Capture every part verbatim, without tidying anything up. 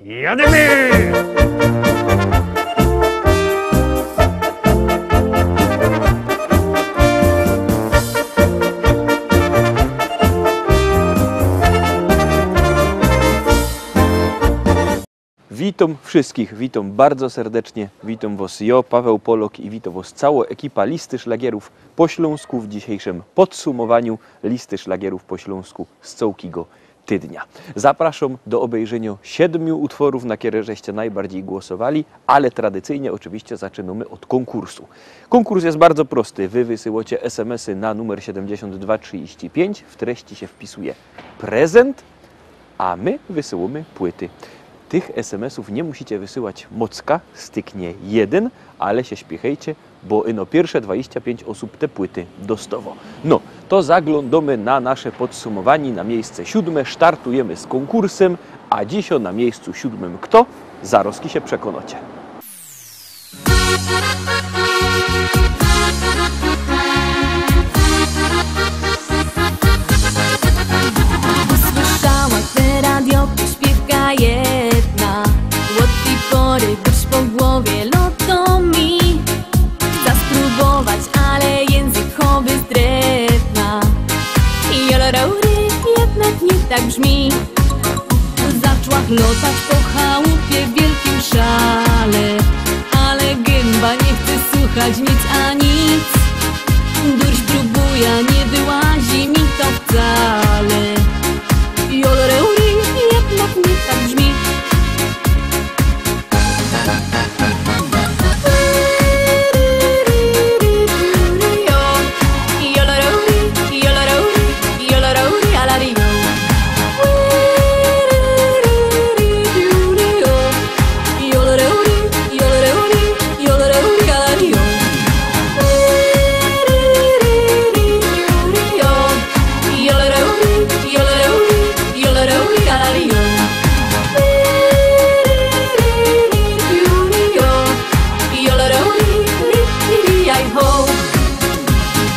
Jadymy! Witōm wszyskich, witōm bardzo serdecznie, witōm wos jo, Paweł Polok i witōm wos cało ekipa Listy Szlagierōw po ślōnsku w dzisiejszym podsumowaniu Listy Szlagierōw po ślōnsku z cołkigo tydnia. Zapraszōm do ôbejrzynio siedmiu utworōw, na kere żeście nojbardzij głosowali, ale tradycyjnie ôczywiście zaczynōmy ôd kōnkursu. Kōnkurs je bardzo prosty. Wy wysyłocie S M S-y na numer siedymdziesiōnt dwa trzidziści piyńć, w treści sie wpisuje prezent, a my wysyłōmy płyty. Tych S M S-ōw niy musicie wysyłać mocka, styknie jedyn, ale sie śpiechejcie, bo ino piyrsze dwadziścia piyńć ôsōb te płyty dostowo. No, to zaglōndōmy na nasze podsumowaniy, na miyjsce siōdme, sztartujymy z kōnkursym, a dzisiej na miyjscu siōdmym kto? Zarozki sie przekōnocie. Usłyszała te radio, śpiewka jedna. Od tej pory deszcz po głowie lotōm mi. Chcę spróbować, ale język chowy z drewna. Jolorori, jednak nie tak brzmi. Zaczła chlotać po chałupie w wielkim szale, ale gęba nie chce słuchać nic a nic. Durś próbuje, nie wyłazi mi to wcale. Jolorori, jednak nie tak brzmi.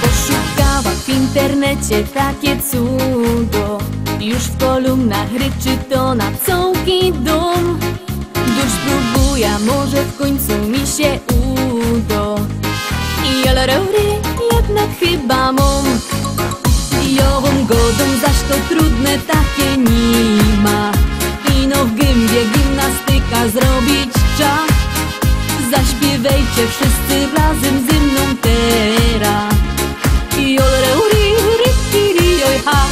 Poszukała w internecie takie cudo. Już w kolumnach ryczy to na cołki dōm. Durś próbuje, może w końcu mi się udo. Jolorori, jednak chyba mōm. Jo wōm godōm, zaś to trudne takie ni ma. Ino w gębie gimnastyka zrobić trza. Zaśpiewejcie wszyscy razym ze mnōm tera. Jolorori, ri, ri, ri, joj, ha.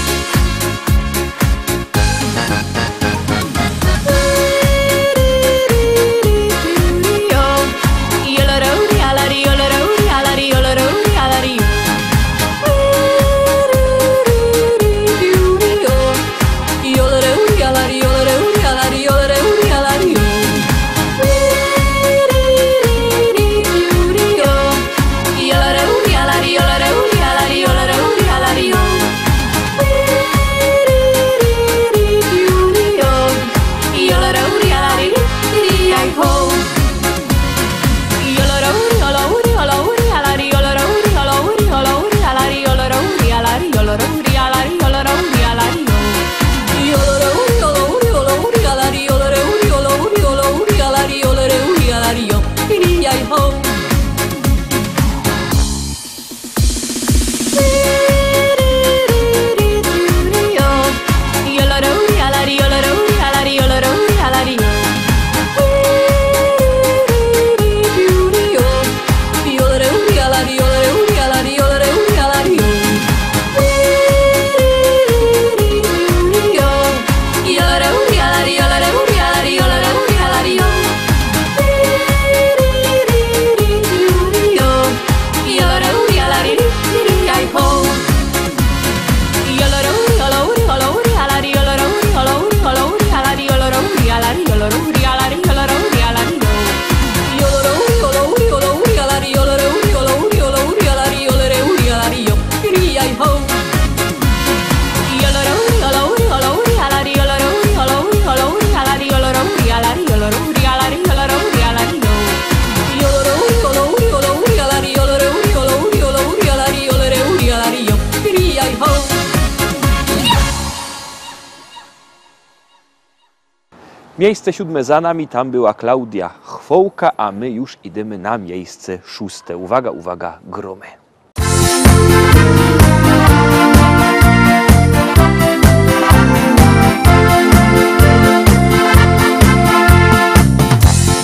Miejsce siódme za nami, tam była Klaudia Chwołka, a my już idymy na miejsce szóste. Uwaga, uwaga, gromy.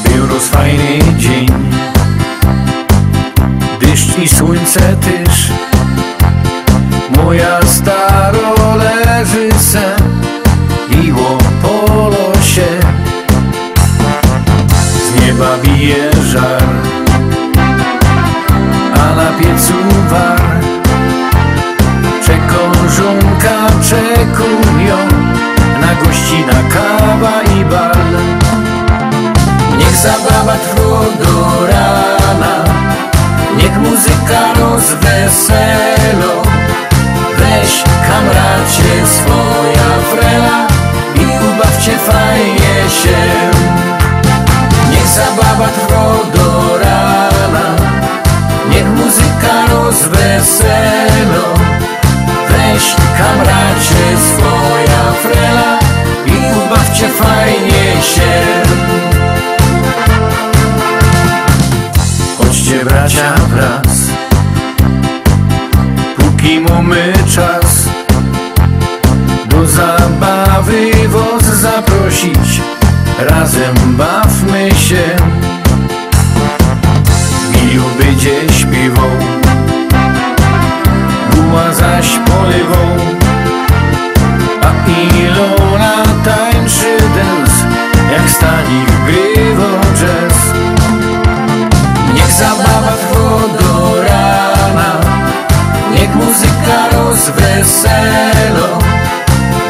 Był roz fajny dzień, deszcz i słońce też. Moja staro leży se i opolo się. Z nieba bije żar, a na piecu war. Czekōm żonka, czekōm jōm, na gości, na kawa i bal. Niech zabawa trwo do rana, niech muzyka rozweselo. Weź, kamracie, swoja frela i ubawcie fajnie się. Niech zabawa trwo do rana, niech muzyka rozweselo. Weź, kamracie, swoja frela i ubawcie fajnie się. Chodźcie, bracia, wraz, póki mamy czas, do zabawy was zaprosić. Razem bawmy się. Milu bydzie śpiewoł, Buła zaś polywoł, a Ilona tańczy dance, jak Stanik grywa jazz. Niech zabawa trwo do rana, niech muzyka rozweselo.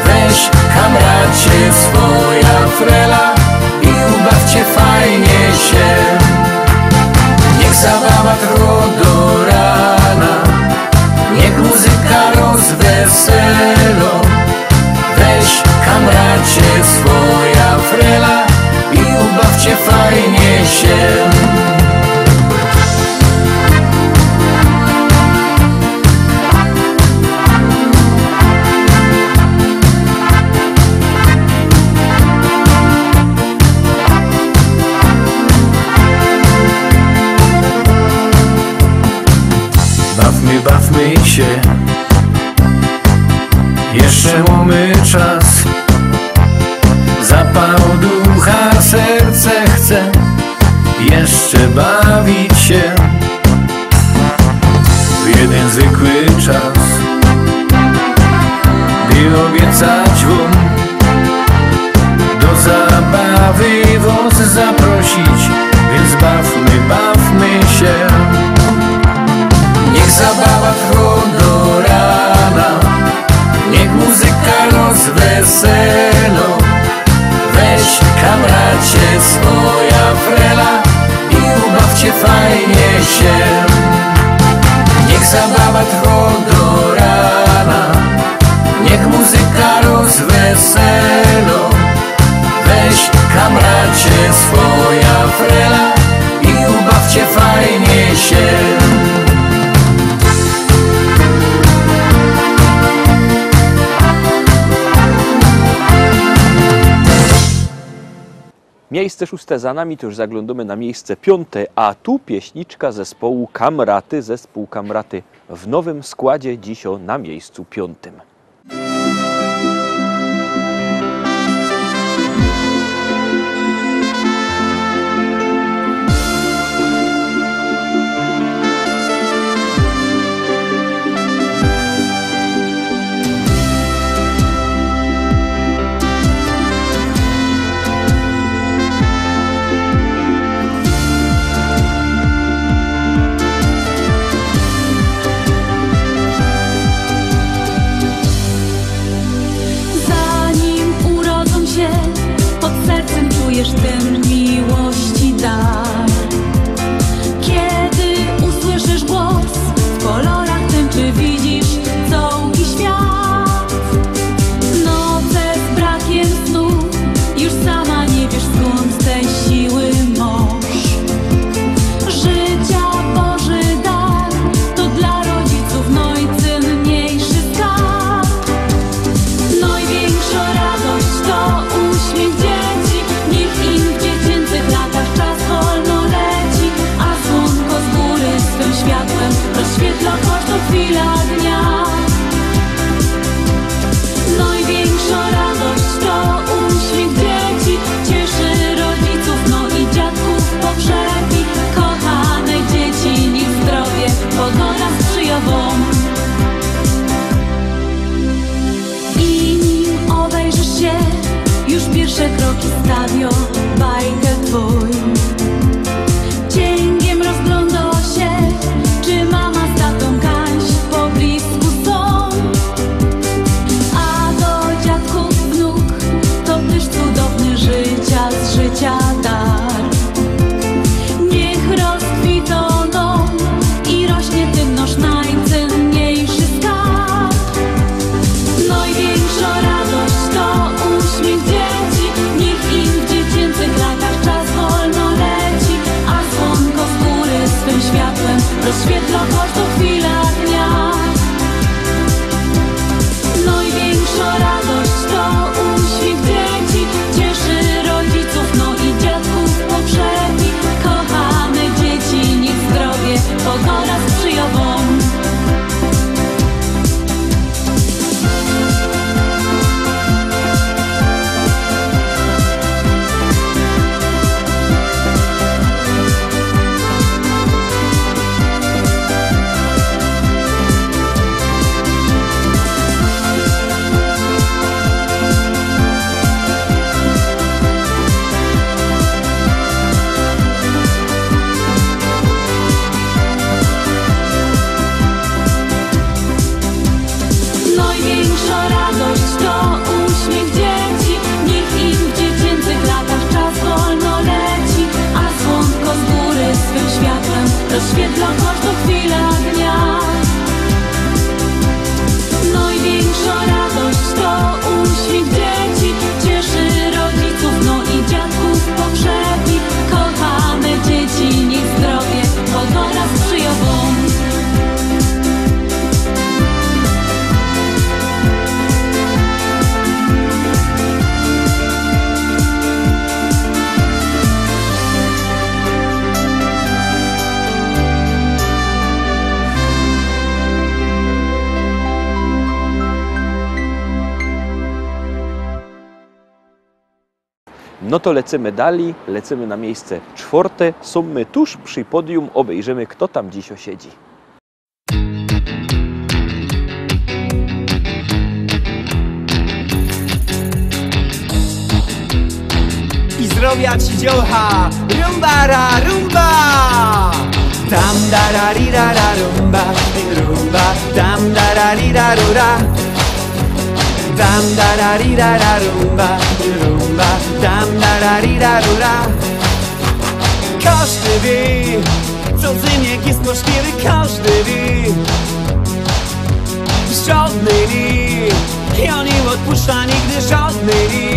Weź, kamracie, swoja frela i ubawcie fajnie się. Niech zabawa trwo do rana, niech muzyka rozweselo. Weź, kamracie, swoja frela i ubawcie fajnie się. Bawmy, bawmy się. Jeszcze mamy czas. Zapał ducha, serce chce jeszcze bawić się. W jeden zwykły czas, by obiecać wam, do zabawy was zaprosić, więc bawmy, bawmy się. Niech zabawa trwa do rana, niech muzyka rozweselo. Weź, kamracie, swoja frela i ubawcie fajnie się. Niech zabawa trwa do rana, niech muzyka rozweselo. Weź, kamracie, swoja frela i ubawcie fajnie się. Miejsce szóste za nami, to już zaglądamy na miejsce piąte, a tu pieśniczka zespołu Kamraty, zespół Kamraty w nowym składzie, dziś o na miejscu piątym. Zanim urodzą się, pod sercem czujesz ten miłości dar. Kiedy usłyszysz głos, w kolorach tęczy widzisz całki świat. Noce z brakiem snu, już sama nie wiesz, skąd te siły masz. Życia Boży dar, to dla rodziców najcenniejszy skarb. Największa radość to uśmiech dzieci, No to lecymy dalij, lecymy na miejsce sztwŏrte, sōm my tuż przi podium, ôbejrzymy, fto tam dzisiŏj siedzi. I zrobiã ci dziołcha, rumbara, rumba! Dam dara ri ra ra rumba, rumba, dam dara ri ra ru ra. Dam dara ri ra ra rumba, rumba, dam dara ri ra ru ra. Kożdy wiy, co zymniek je złośliwy, kożdy wiy. Żŏdnyj li, jŏ niy ôdpuszczã nigdy żŏdnyj li.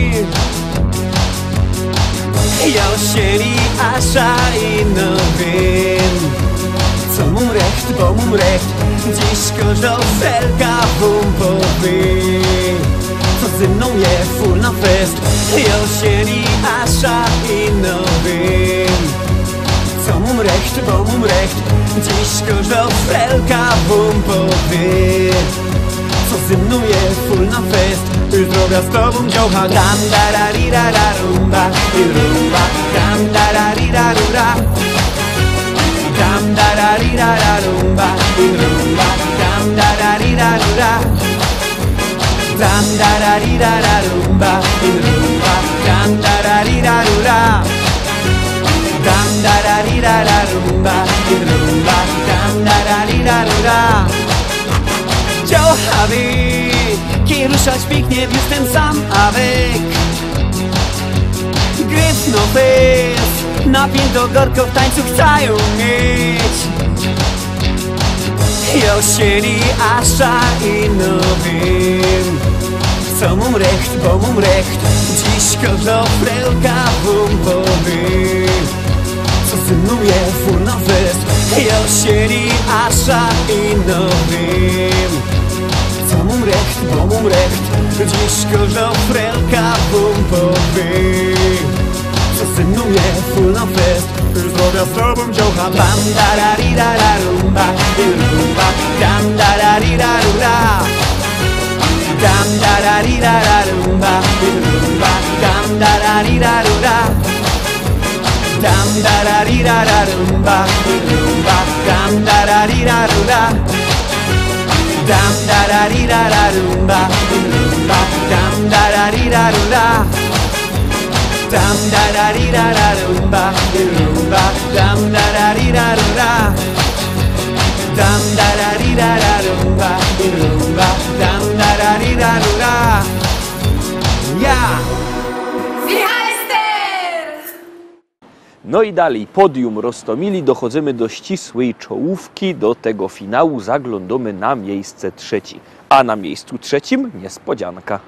Jŏ sie li Asza i no wiym, co mōm recht, bo mōm recht. Dziś kożdŏ felka wōm powiy, co ze mnōm je ful na fest. Jŏ sie li Asza i no wiym, co mōm recht, bo mōm recht. Dziś kożdŏ felka wōm powiy, co ze mnōm je ful na fest. Zrobiã z tobōm dziołcha. Dam dara ri ra ra rumba, i rumba, dam dara ri ra ru ra. Dam dara ri ra ra rumba, i rumba, dam dara ri ra ru ra. Dam dara ri ra ra rumba, i rumba, dam dara ri ra ru ra. Dam dara ri ra ra rumba, i rumba, dam dara ri ra ru ra. Dziołcha wiy, kej ruszać piyknie, wiōm tyn sam, a wyk. Gryfno fest, napiynto, gorko, w tańcu chcã jã mieć. Jŏ sie li Asza i no wiym, co mōm recht, bo mōm recht. Dziś kożdŏ felka wōm powiy, co ze mnōm je ful na fest. Jŏ sie li Asza i no wiym, co mōm recht, bo mōm recht. Dziś kożdŏ felka wōm powiy, co ze mnōm je ful na fest. Zrobiã z tobōm dziołcha. Bam dara ri ra ra rumba, i rumba, dam dara ri ra ru ra. Dam dara ri ra ra rumba, i rumba, dam dara ri ra ru ra. Dam dara ri ra ra rumba, i rumba, dam dara ri ra ru ra. Dam dara ri ra ra rumba, i rumba, dam dara ri ra ru ra. Dam dara ri ra ra rumba, i rumba, dam dara ri ra ru ra. Dam dara ri ra ra rumba, i rumba, dam dara ri ra ru ra. Ja! Wichajster! No i dalij, podium roztomili, dochodzymy do ścisłyj czołōwki, do tego finału, zaglōndōmy na miejsce trzeci. A na miejscu trzecim niespodzianka.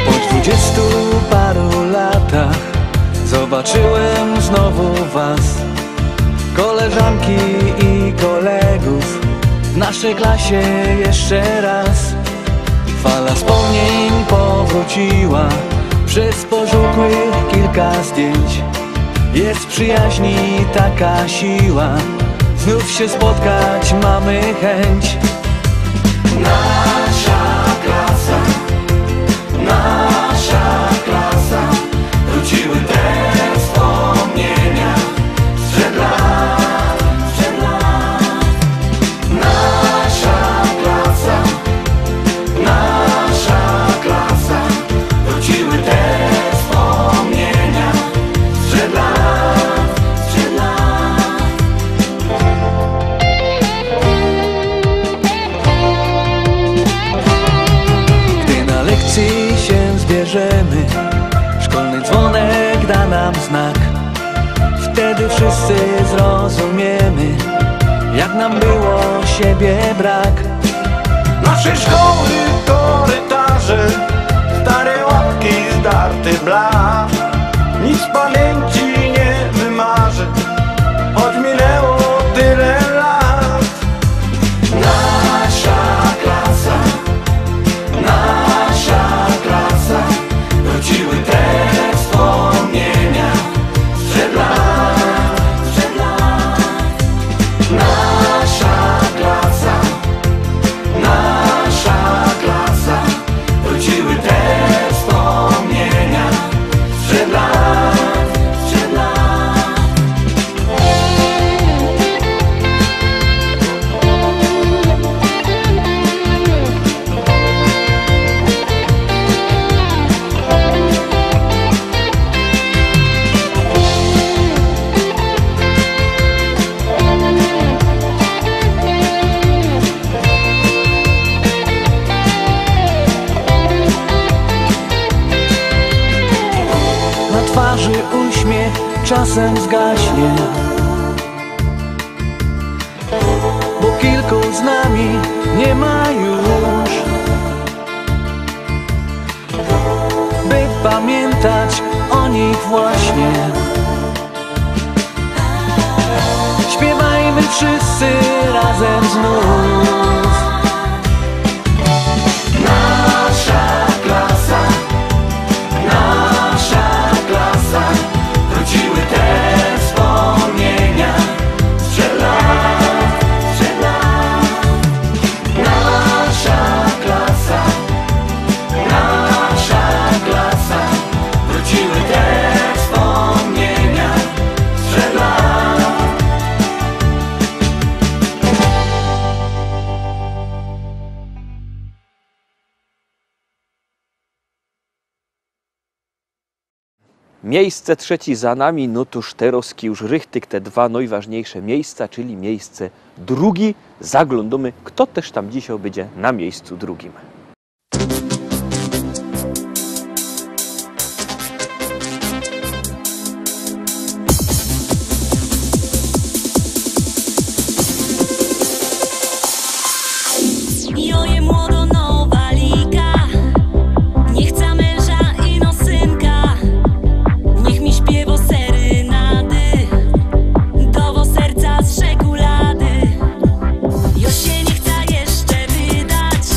Po dwudziestu paru latach zobaczyłem znowu was, koleżanki i kolegów w naszej klasie jeszcze raz. Fala wspomnień powróciła, przez pożółkłych kilka zdjęć. Jest przyjaźni taka siła, znów się spotkać mamy chęć. Nasza klasa, nasza klasa, wróciły te wspomnienia sprzed lat, sprzed lat. Nasza klasa, nasza klasa, wróciły te wspomnienia sprzed lat, sprzed lat. Kiedy wszyscy zrozumiemy, jak nam było siebie brak. Nasze szkoły, korytarze, stare ławki, zdarty blach. Nic z pamięci nie wymarzę, choć minęło tyle lat. Nasza klasa, nasza klasa, wróciły te wspomnienia sprzed lat, sprzed lat. Nasza klasa, nasza klasa, wróciły te wspomnienia sprzed lat, sprzed lat. Na twarzy uśmiech czasem zgaśnie, bo kilku z nami nie ma już, by pamiętać o nich właśnie. Śpiewajmy wszyscy razem znów. Nasza klasa, nasza klasa, wróciły te wspomnienia sprzed lat, sprzed lat. Nasza klasa, nasza klasa, wróciły te wspomnienia sprzed lat. Miejsce trzecie za nami, no to szterowski już richtig te dwa najważniejsze miejsca, czyli miejsce drugie. Zaglądamy, kto też tam dzisiaj będzie na miejscu drugim. Jo je młodo nowa liga, nie chca męża i no synka. Niech mi śpiewo serenady, do serca z czekolady. Jo się nie chca jeszcze wydać,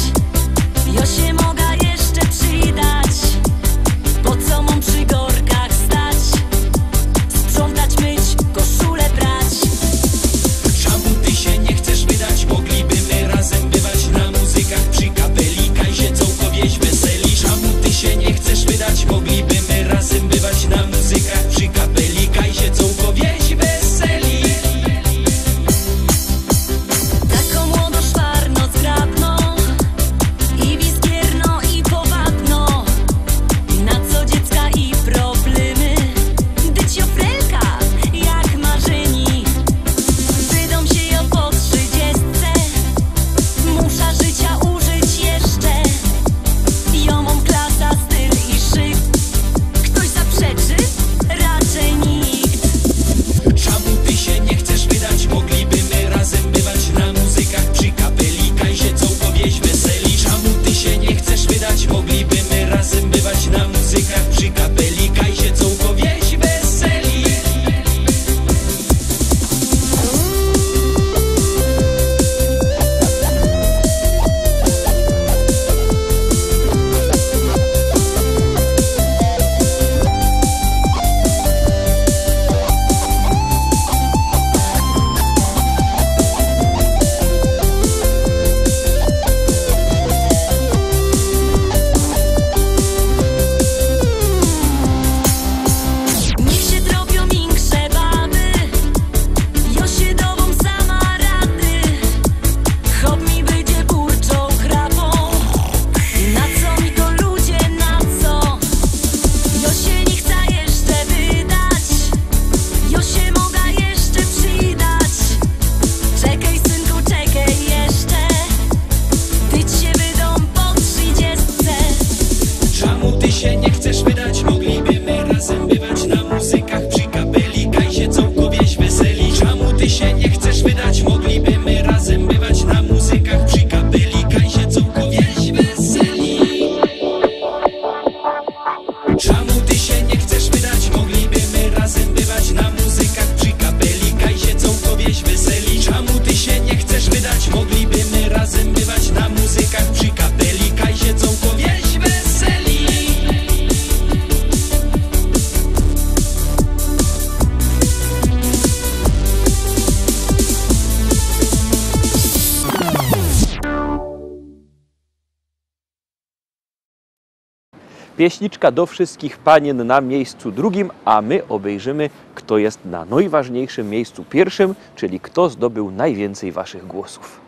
Pieśniczka do wszystkich panien na miejscu drugim, a my obejrzymy, kto jest na najważniejszym miejscu pierwszym, czyli kto zdobył najwięcej waszych głosów.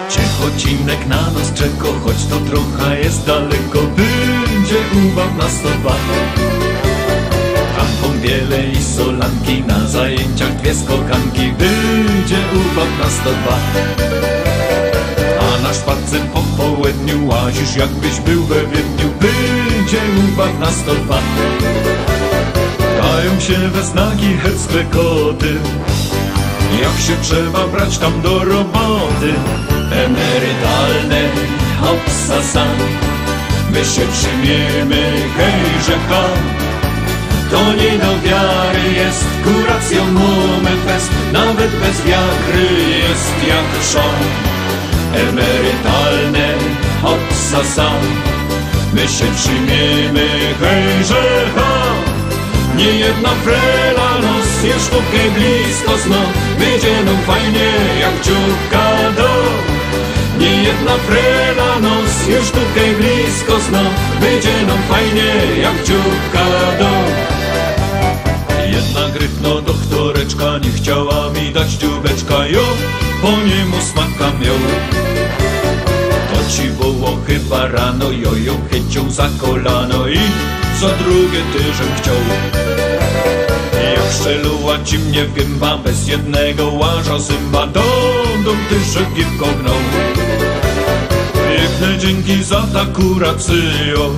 Ciechocinek na nos czeko, choć to trochã jest daleko, bydzie ubaw na sto dwa. Tam kōmpiele i solanki, na zajęciach dwie skokanki, bydzie ubaw na sto dwa. A na szpacer po połedniu łazisz, jakbyś był we Wiedniu, bydzie ubaw na sto dwa. Dajōm sie we znaki hecbekoty, jak sie trzeba brać tam do roboty. Emerytalne, hopsasa, my sie przijmiymy, hej, że ha. To niy do wiary jest, kuracjōm mōmy fest, nawet bez wiagry jest jak trza. Emerytalne, hopsasa, my sie przijmiymy, hej, że ha. Niejedna frela nos już tukej blisko zno, bydzie nōm fajnie jak dzióbka do. Niejedna frela nos już tukej blisko zno, bydzie nōm fajnie jak dzióbka do. Jedna gryfno dochtoreczka niy chciała mi dać dzióbeczka, jo po niymu smaka mioł. To ci było chyba rano, jo jōm chyciōł za kolano i co drugie tyżyn chciał. Jak strzeluła ci mie w gymba, bez jednego łaża zymba, dōm, dōm tyżyn gipko gnał. Piykne dziynki za ta kuracyjo,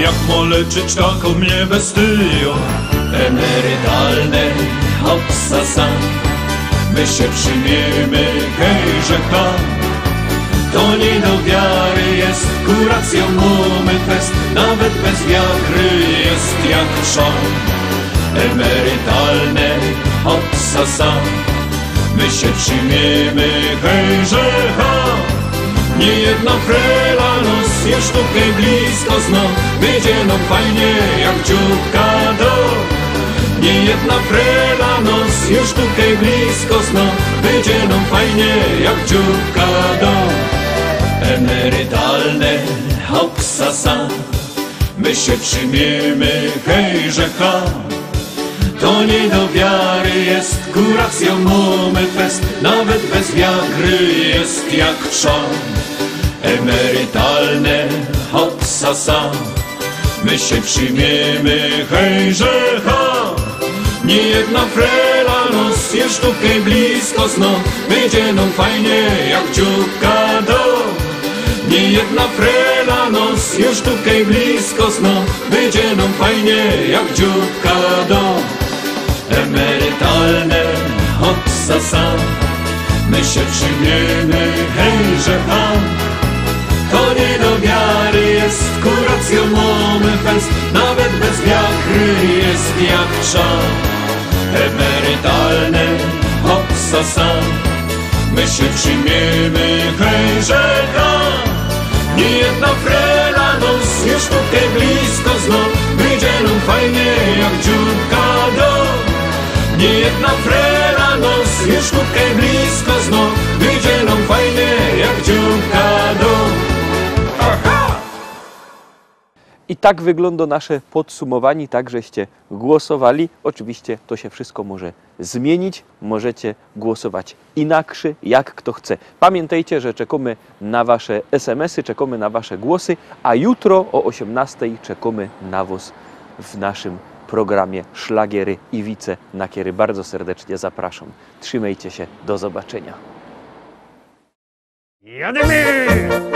jak mo leczyć takõ mie bestyjo. Emerytalne, hopsasa, my sie przijmiymy, hej, że ha. To niy do wiary jest, kuracjōm mōmy fest, nawet bez wiagry jest jak trza. Emerytalne, hopsasa, my sie przijmiymy, hej, że ha. Niejedna frela nos już tukej blisko zno, bydzie nōm fajnie jak dzióbka do. Niejedna frela nos już tukej blisko zno, bydzie nōm fajnie jak dzióbka do. Emerytalne, hopsasa, my sie przijmiymy, hej, że ha. To niy do wiary jest, kuracjōm mōmy fest, nawet bez wiagry jest jak trza. Emerytalne, hopsasa, my sie przijmiymy, hej, że ha. Niejedna frela nos już tukej blisko zno, bydzie nōm fajnie jak dzióbka do. Niejedna frela nos już tukej blisko zno, bydzie nōm fajnie jak dzióbka do. Emerytalne, hopsasa, my sie przijmiymy, hej, że ha. To niy do wiary jest, kuracjōm mōmy fest, nawet bez wiagry jest jak trza. Emerytalne, hopsasa, my sie przijmiymy, hej, że ha. Niejedna frela nos już tukej blisko zno, bydzie nōm fajnie jak dzióbka do. Niejedna frela nos już tukej blisko zno, bydzie nōm fajnie jak dzióbka do. Aha! I tak wygląda nasze podsumowanie, tak żeście głosowali. Oczywiście to się wszystko może zmienić, możecie głosować inakszy, jak kto chce. Pamiętajcie, że czekamy na wasze S M S-y, czekamy na wasze głosy, a jutro o osiemnastej czekamy na was w naszym programie Szlagiery i wice, na który bardzo serdecznie zapraszam. Trzymajcie się, do zobaczenia. Jadymy!